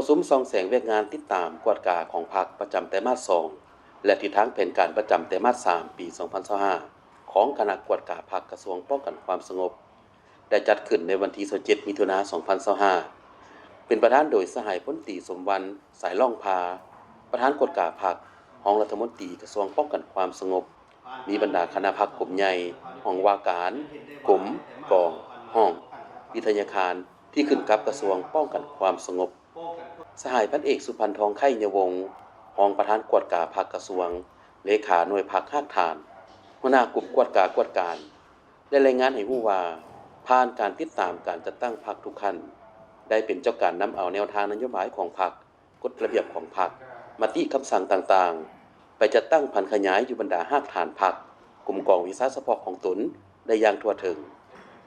ປະຊຸມສ່ອງແສງວຽກງານຕິດຕາມກວດກາຂອງພັກປະຈຳໄຕມາດສອງ ແລະ ທິດທາງແຜນການປະຈຳໄຕມາດສາມ ປີສອງພັນຊາວຫ້າ ຂອງຄະນະກວດກາພັກກະຊວງປ້ອງກັນຄວາມສະຫງົບ ໄດ້ຈັດຂຶ້ນໃນວັນທີຊາວເຈັດ ມິຖຸນາ ສອງພັນຊາວຫ້າ ເປັນປະທານໂດຍສະຫາຍພົນຕີ ສົມວັນ ສາຍລ້ອງພາ ປະທານກວດກາພັກ, ຮອງລັດຖະມົນຕີກະຊວງປ້ອງກັນຄວາມສະຫງົບ, ມີບັນດາຄະນະພັກກົມໃຫຍ່, ຫ້ອງວ່າການ, ກົມ, ກອງ, ຫ້ອງ, ວິທະຍາຄານທີ່ຂຶ້ນກັບກະຊວງປ້ອງກັນຄວາມສະຫງົບ. ສະຫາຍພັນເອກ ສຸພັນທອງ ໄຄຍະວົງ ຮອງປະທານກວດກາພັກກະຊວງ, ເລຂາໜ່ວຍພັກຮາກຖານ, ຫົວໜ້າກຸ່ມກວດກາກວດການ ໄດ້ລາຍງານໃຫ້ຮູ້ວ່າ ຜ່ານການຕິດຕາມການຈັດຕັ້ງພັກທຸກຂັ້ນ ໄດ້ເປັນເຈົ້າການນຳເອົາແນວທາງນະໂຍບາຍຂອງພັກ, ກົດລະບຽບຂອງພັກ, ມະຕິຄຳສັ່ງຕ່າງໆ ໄປຈັດຕັ້ງຜັນຂະຫຍາຍຢູ່ບັນດາຮາກຖານພັກ, ກຸ່ມກອງວິຊາສະເພາະຂອງຕົນໄດ້ຢ່າງທົ່ວເຖິງ,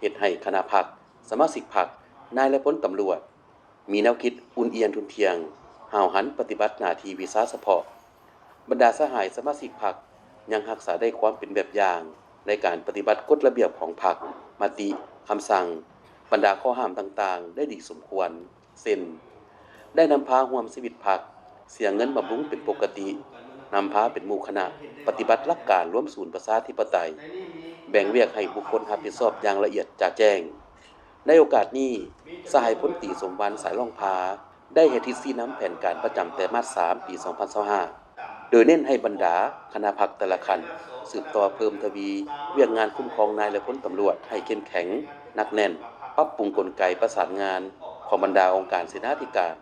ເຮັດໃຫ້ຄະນະພັກ, ສະມາຊິກພັກ, ນາຍ ແລະ ພົນຕຳຫຼວດ ມີແນວຄິດອຸ່ນອຽນທຸ່ນທ່ຽງ, ຫ້າວຫັນປະຕິບັດໜ້າທີ່ວິຊາສະເພາະ. ບັນດາສະຫາຍສະມາຊິກພັກຍັງຮັກສາໄດ້ຄວາມເປັນແບບຢ່າງໃນການປະຕິບັດກົດລະບຽບຂອງພັກ, ມະຕິ, ຄຳສັ່ງ, ບັນດາຂໍ້ຫ້າມຕ່າງໆ ໄດ້ດີສົມຄວນ ເຊັ່ນ ໄດ້ນຳພາຮ່ວມຊີວິດພັກ, ເສຍເງິນບຳລຸງເປັນປົກກະຕິ, ນຳພາເປັນໝູ່ຄະນະປະຕິບັດຫຼັກການລວມສູນປະຊາທິປະໄຕ, ແບ່ງວຽກໃຫ້ບຸກຄົນຮັບຜິດຊອບຢ່າງລະອຽດຈະແຈ້ງ. ໃນໂອກາດນີ້, ສະຫາຍພົນຕີ ສົມວັນ ສາຍລ້ອງພາ ໄດ້ໃຫ້ທິດຊີ້ນຳແຜນການປະຈຳໄຕມາດສາມ ປີສອງພັນຊາວຫ້າ ໂດຍເນັ້ນໃຫ້ບັນດາຄະນະພັກແຕ່ລະຂັ້ນ ສືບຕໍ່ເພີ່ມທະວີວຽກງານຄຸ້ມຄອງນາຍ ແລະ ພົນຕຳຫຼວດໃຫ້ເຂັ້ມແຂງ, ໜັກແໜ້ນ, ປັບປຸງກົນໄກປະສານງານຂອງບັນດາອົງການເສນາທິການ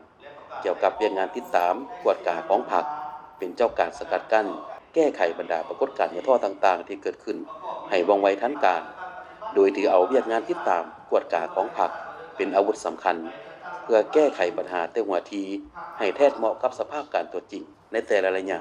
ກ່ຽວກັບວຽກງານຕິດຕາມ, ກວດກາຂອງພັກ, ເປັນເຈົ້າການສະກັດກັ້ນ, ແກ້ໄຂບັນດາປາກົດການຫຍໍ້ທໍ້ຕ່າງໆທີ່ເກີດຂຶ້ນໃຫ້ວ່ອງໄວທັນການ, ໂດຍຖືເອົາວຽກງານຕິດຕາມ, ກວດກາຂອງພັກເປັນອາວຸດສຳຄັນ ເພື່ອແກ້ໄຂບັນຫາແຕ່ຫົວທີໃຫ້ແທດເໝາະກັບສະພາບການຕົວຈິງໃນແຕ່ລະໄລຍະ.